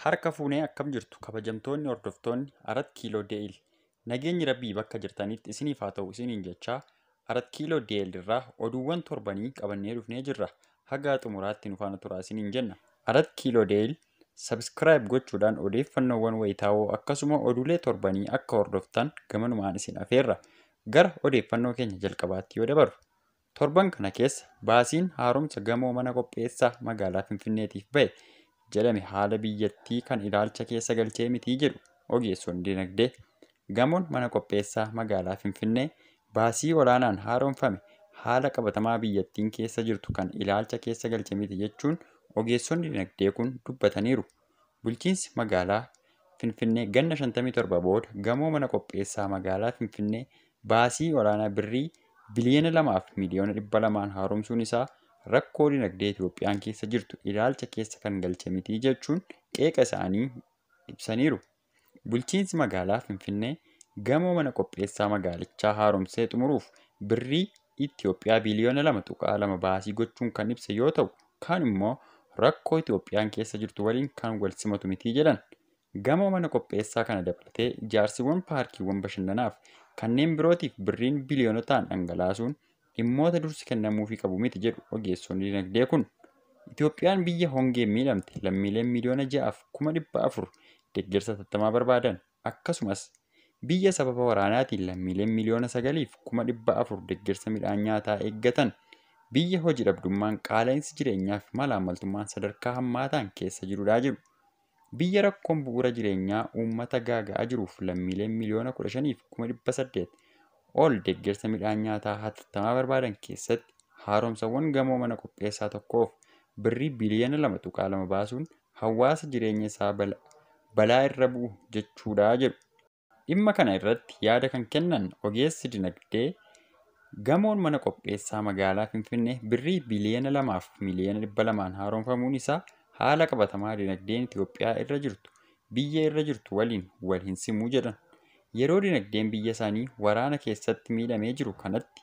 Harka fuunee akkam jirtu kabajamtoonni hordoftoonni Arat Kiiloo Dee'il nageenyi rabbii bakka jirtanitti isiniif haa ta'u isiniin jechaa Arat Kiiloo Dee'il irraa oduuwwan torbanii qabannee dhufnee jirra. Haga xumuraatti nu faana turaa isiniin jenna. Arat Kiiloo Dee'il sabskiraayib gochuudhaan odeeffannoowwan wayitaawoo akkasuma oduulee torbanii akka hordoftan gamanumaan isin afeerra. Gara odeeffannoo keenya jalqabaatti yoo dabarru torban kana keessa baasiin haaromsa gamoo mana qopheessaa magaalaa Finfinneetiif ba'e jedhame haala biyyattii kan ilaalcha keessa galchee mitii jedhu ogeessonni dinagdee. Gamoon mana qopheessaa magaalaa Finfinnee baasii olaanaan haaromfame haala qabatamaa biyyattiin keessa jirtu kan ilaalcha keessa galche miti jechuun ogeessonni dinagdee kun dubbataniiru. Bulchiinsi magaalaa Finfinnee ganna 57 booda gamoo mana qopheessaa magaalaa Finfinnee baasii olaanaa birrii biliyoona 2 fi miliyoona 200 haaromsuun isaa rakkoo dinagdee Itoophiyaan keessa jirtu ilaalcha keessa kan galche mitii jechuun qeeqa isaanii ibsaniiru. Bulchiinsi magaalaa Finfinnee gamoo mana qopheessaa magaalichaa haaromsee xumuruuf birrii Itoophiyaa biliyoona 2.2 baasii gochuun kan ibse yoo ta'u, kaan immoo rakkoo Itoophiyaan keessa jirtu waliin kan wal simatu mitii jedhan. Gamoo mana qopheessaa kana dabalatee ijaarsiwwan paarkiiwwan bashannanaaf kanneen birootiif birriin biliyoonotaan dhangalaasuun dhimmoota dursi kennamuufii qabu miti jedhu ogeessonni dinagdee kun. Itoophiyaan biyya hongeen miidhamte lammiileen miliyoona 6,400,000 deeggarsa hatattamaa barbaadan akkasumas biyya sababa waraanaatiin lammiileen miliyoona 9,400,000 deeggarsa midhaan nyaataa eeggatan biyya hojii dhabdummaan qaala'insi jireenyaa fi malaammaltummaan sadarkaa hammaataan keessa jirudhaa jedhu. Biyya rakkoon bu'uura jireenyaa uummata gaaga'aa jiruuf lammiileen miliyoona 15,800,000 ol deeggarsa midhaan nyaataa hatattamaa barbaadan keessatti haaromsawwan gamoo mana qopheessaa tokkoof birrii biliyoona 2.2 baasuun hawaasa jireenya isaa balaa irra bu'u jechuudha jedhu. Dhimma kana irratti yaada kan kennan ogeessi dinagdee gamoon mana qopheessaa magaalaa Finfinnee birrii biliyoona 2 fi miliyoona 200 haaromfamuun isaa haala qabatamaa dinagdeen Itoophiyaa irra jirtu biyya irra jirtu waliin wal hin simuu jedhan. Yeroo dinagdeen biyya isaanii waraana keessatti miidhamee jiru kanatti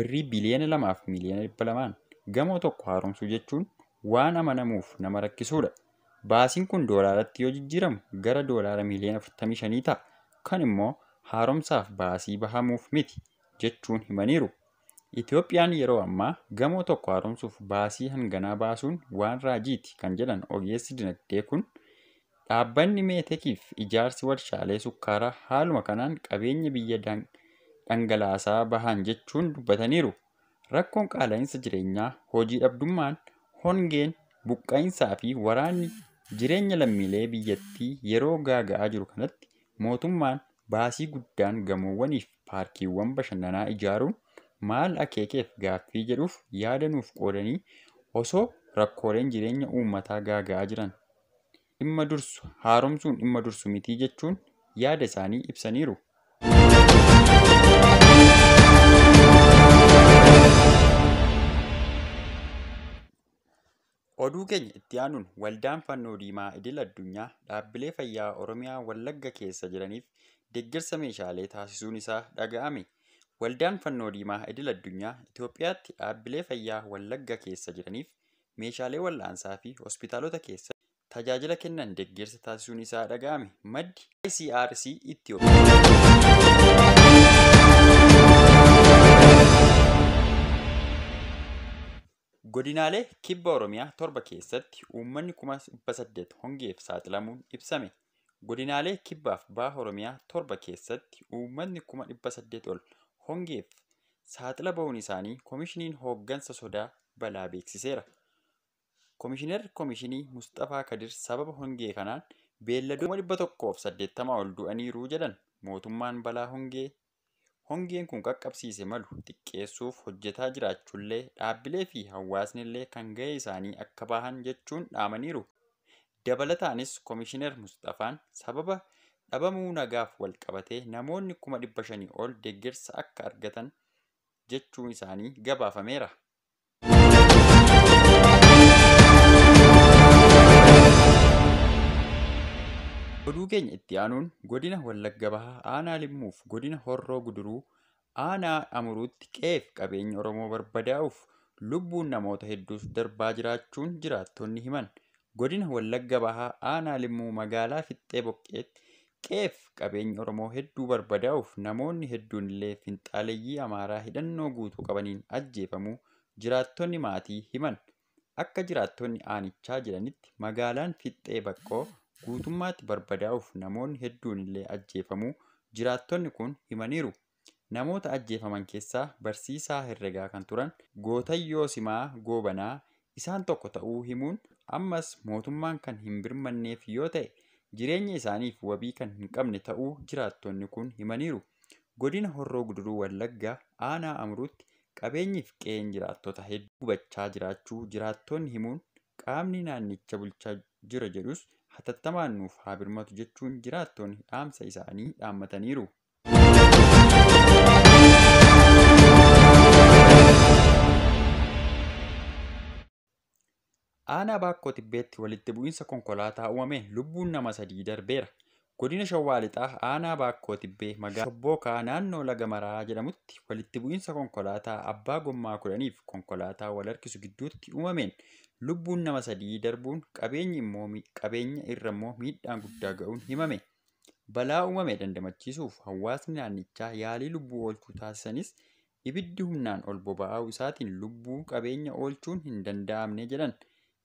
birrii biliyoona 2 fi miliyoona 200 gamoo tokko haaromsuu jechuun waan amanamuuf nama rakkisudha. Baasiin kun doolaaratti yoo jijjiiramu gara doolaara miliyoona 45 ta'a. Kan immoo haaromsaaf baasii bahamuuf miti jechuun himaniiru. Itoophiyaan yeroo ammaa gamoo tokko haaromsuuf baasii hanganaa baasuun waan raajiiti kan jedhan ogeessi dinagdee kun dhaabbanni meetekiif ijaarsi warshaalee sukkaaraa haaluma kanaan qabeenya biyya dhangalaasaa bahan jechuun dubbataniiru. Rakkoon qaala'insa jireenyaa, hojii dhabdummaan, hongeen, buqqa'insaa fi waraanni jireenya lammiilee biyyattii yeroo gaaga'aa jiru kanatti mootummaan baasii guddaan gamoowwanii fi paarkiiwwan bashannanaa ijaaruun maal akeekeef gaaffii jedhuuf yaada nuuf qoodanii osoo rakkooleen jireenya uummataa gaaga'aa jiran dhimma dursu haaromsuun dhimma dursu mitii jechuun yaada isaanii ibsaniiru. Oduu keenya itti aanuun waldaan fannoo diimaa idil addunyaa dhaabbilee fayyaa Oromiyaa Wallagga keessa jiraniif deeggarsa meeshaalee taasisuun isaa dhaga'ame. Waldaan fannoo diimaa idil addunyaa Itoophiyaatti dhaabbilee fayyaa Wallagga keessa jiraniif meeshaalee wal'aansaa fi hospitaalota keessa tajaajila kennan deeggarsa taasisuun isaa dhaga'ame. Maddi ICRC Itoophiyaa. Godinaalee kibba Oromiyaa torba keessatti uummanni 800,000 hongeef saaxilamuun ibsame. Godinaalee kibbaaf baha Oromiyaa torba keessatti uummanni 800,000 ol hongeef saaxila ba'uun isaanii koomishiniin hooggansa sodaa balaa beeksiseera. Koomishinarri Koomishinii Mustafaa Kadir sababa hongee kanaan beelladoota 180 ol du'aniiru jedhan. Mootummaan balaa hongeen kun qaqqabsiise malu xiqqeessuuf hojjetaa jiraachuullee dhaabbilee fi hawaasnillee kan gahee isaanii akka bahan jechuun dhaamaniiru. Dabalataanis Koomishinar Mustafaan sababa dhabamuu nagaaf wal qabatee namoonni 500,000 ol deeggarsa akka argatan jechuun isaanii gabaafameera. Oduu keenya itti aanuun godina Wallagga Bahaa aanaa Limmuuf godina Horroo Guduruu aanaa Amuruutti qe'ee fi qabeenya Oromoo barbadaa'uuf lubbuun namoota hedduus darbaa jiraachuun jiraattonni himan. Godina Wallagga Bahaa Aanaa Limmuu magaalaa Fixxee Boqqeetti qe'eef qabeenyi Oromoo hedduu barbadaa'uuf namoonni hedduun illee finxaaleyyii Amaaraa hidhannoo guutuu qabaniin ajjeefamuu jiraattonni maatii himan. Akka jiraattonni aanichaa jedhanitti magaalaan Fixxee Baqqoo guutummaatti barbadaa'uuf namoonni hedduun illee ajjeefamuu jiraattonni kun himaniiru. Namoota ajjeefaman keessaa barsiisaa herregaa kan turan Gootayyoo Simaa Goobanaa isaan tokko ta'uu himuun ammas mootummaan kan hin birmanneef yoo ta'e jireenya isaaniif wabii kan hin qabne ta'uu jiraattonni kun himaniiru. Godina Horroo Guduruu Wallaggaa Aanaa Amuruutti qabeenyiif qe'een jiraattota hedduu gubachaa jiraachuu jiraattonni himuun qaamni naannicha bulchaa jira jedhus hatattamaan nuuf haa birmatu jechuun jiraattonni dhaamsa isaanii dhaammataniiru. Aanaa Baakkoo Tibbeetti walitti bu'iinsa konkolaataa uumameen lubbuun nama 3 darbeera. Godina Shawaa Lixaa Aanaa Baakkoo Tibbee magaalaa Shobbookaa naannoo Laga Maraa jedhamutti walitti bu'iinsa konkolaataa abbaa gommaa 10f konkolaataa wal harkisu gidduutti uumameen lubbuun nama 3 darbuun qabeenya irra immoo miidhaan guddaa ga'uun himame. Balaa uumame dandamachiisuuf hawaasni naannichaa yaalii lubbuu oolchuu taasisanis ibiddi humnaan ol boba'uu isaatiin lubbuu qabeenya oolchuun hin danda'amne jedhan.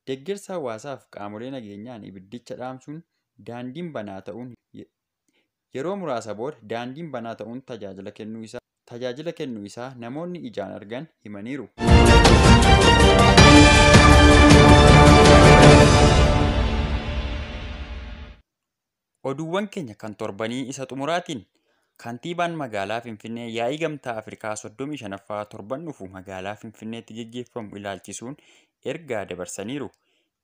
Deeggarsa hawaasaaf qaamolee nageenyaan ibiddicha dhaamsuun daandiin banaa ta'uun yeroo muraasa booda daandiin banaa ta'uun tajaajila kennuu isaa namoonni ijaan argan himaniiru. Oduuwwan keenya kan torbanii isa xumuraatiin kantiibaan magaalaa Finfinnee yaa'ii gamtaa Afrikaa 35ffaa torban dhufu magaalaa Finfinneetti geggeeffamu ilaalchisuun ergaa dabarsaniiru.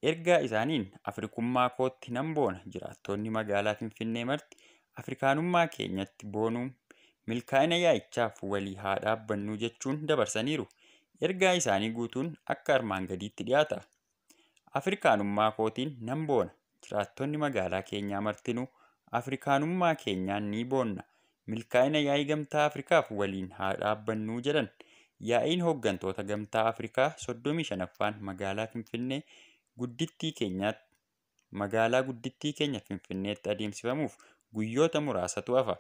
Ergaa isaaniin Afrikummaa kootti nan boona, jiraattonni magaalaa Finfinnee marti Afrikaanummaa keenyatti boonuun milkaa'ina yaa'ichaaf walii haa dhaabbannuu jechuun dabarsaniiru. Ergaa isaanii guutuun akka armaan gadiitti dhiyaata. Afrikaanummaa kootiin nan boona, jiraattonni magaalaa keenyaa martinuu Afrikaanummaa keenyaan ni boonna, milkaa'ina yaa'ii gamtaa Afrikaaf waliin haa dhaabbannuu jedhan. Yaa'iin hooggantoota gamtaa Afrikaa 35ffaan magaalaa Finfinnee guddittii keenya Finfinneetti adeemsifamuuf guyyoota muraasatu hafa.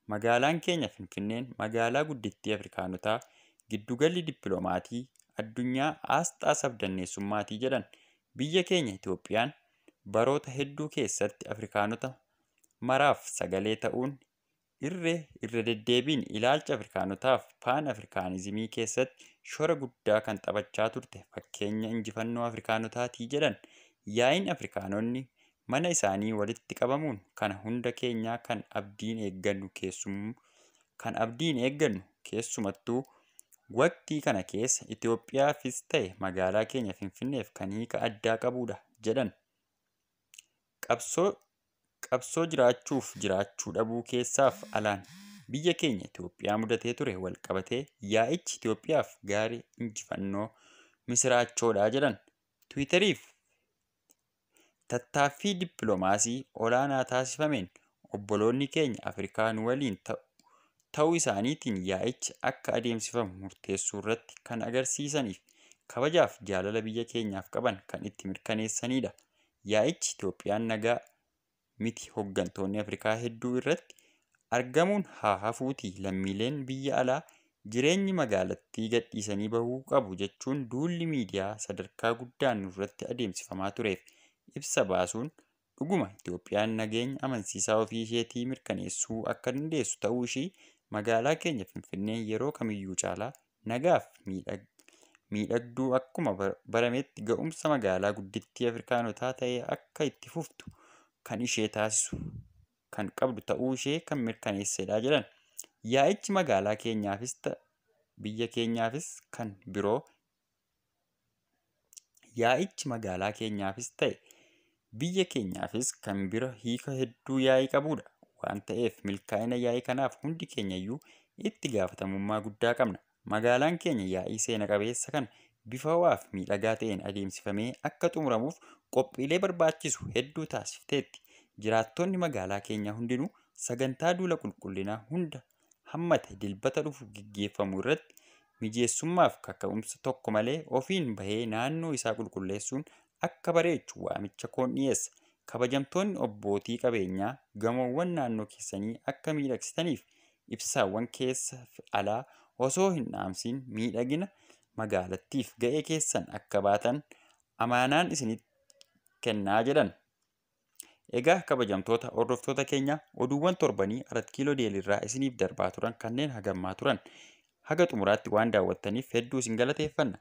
Magaalaan keenya Finfinneen magaalaa guddittii Afrikaanotaa giddugalli dippiloomatii addunyaa aasxaa sabdanneessummaatii jedhan. Biyya keenya Itoophiyaan baroota hedduu keessatti Afrikaanota maraaf sagalee ta'uun irra deddeebiin ilaalcha Afrikaanotaaf paan Afrikaanizimii keessatti shora guddaa kan taphachaa turte fakkeenya injifannoo Afrikaanotaatii jedhan. Yaa'iin Afrikaanonni mana isaanii walitti qabamuun kana hunda keenyaa kan abdiin eeggannu keessumattuu waqtii kana keessa Itoophiyaafis ta'e magaalaa keenya Finfinneef kan hiika addaa qabudha jedhan. Qabsoo jiraachuuf jiraachuu dhabuu keessaaf alaan biyya keenya Itoophiyaa mudatee ture wal qabatee yaa'ichi Itoophiyaaf gaarii injifannoo misiraachoodha jedhan. Tiwiiteriif tattaaffii dippiloomaasii olaanaa taasifameen obboloonni keenya Afrikaa nu waliin ta'uu isaaniitiin yaa'ichi akka adeemsifamu murteessuu irratti kan agarsiisaniif kabajaaf jaalala biyya keenyaaf qaban kan itti mirkaneessanidha. Yaa'ichi Itoophiyaan nagaa miti hooggantoonni Afrikaa hedduu irratti argamuun haa hafuutii lammiileen biyya alaa jireenyi magaalattii gadhiisanii bahuu qabu jechuun duulli miidiyaa sadarkaa guddaan nurratti adeemsifamaa tureef ibsa baasuun dhuguma Itoophiyaan nageenya amansiisaa ofii isheetii mirkaneessuu akka dandeessu ta'uu ishii magaalaa keenya Finfinnee yeroo kamiyyuu caalaa nagaaf miidhagduu akkuma barametti ga'umsa magaalaa guddittii Afrikaanotaa ta'ee akka itti fuftu kan ishee taasisu kan qabdu ta'uu ishee kan mirkaneessedha jedhan. Yaa'ichi magaalaa keenyaafis ta'e biyya keenyaafis kan biroo Yaa'ichi magaalaa keenyaafis ta'e biyya keenyaafis kan bira hiika hedduu yaa'ii qabudha. Waan ta'eef milkaa'ina yaa'ii kanaaf hundi keenyayyuu itti gaafatamummaa guddaa qabna. Magaalaan keenya yaa'ii seena qabeessa kana bifa ho'aa fi miidhagaa ta'een adeemsifamee akka xumuramuuf qophiilee barbaachisu hedduu taasifteetti. Jiraattonni magaalaa keenyaa hundinuu sagantaa duula qulqullinaa hunda hammate dilbata dhufu gaggeeffamu irratti mijeessummaaf kaka'umsa tokko malee ofiin bahee naannoo isaa qulqulleessuun akka bareechu waamicha koon dhiyeessa. Kabajamtoonni abbootii qabeenyaa gamoowwan naannoo keessanii akka miidhagsitaniif ibsaawwan keessa fi alaa osoo hin dhaamsin miidhagina magaalattiif ga'ee keessan akka baatan amaanaan isinitti kennaa jedhan. Egaa kabajamtoota hordoftoota keenya, oduuwwan torbanii Arat Kiiloo Deelirraa isiniif darbaa turan kanneen hagammaa turan haga xumuraatti waan daawwattaniif hedduu isin galateeffanna.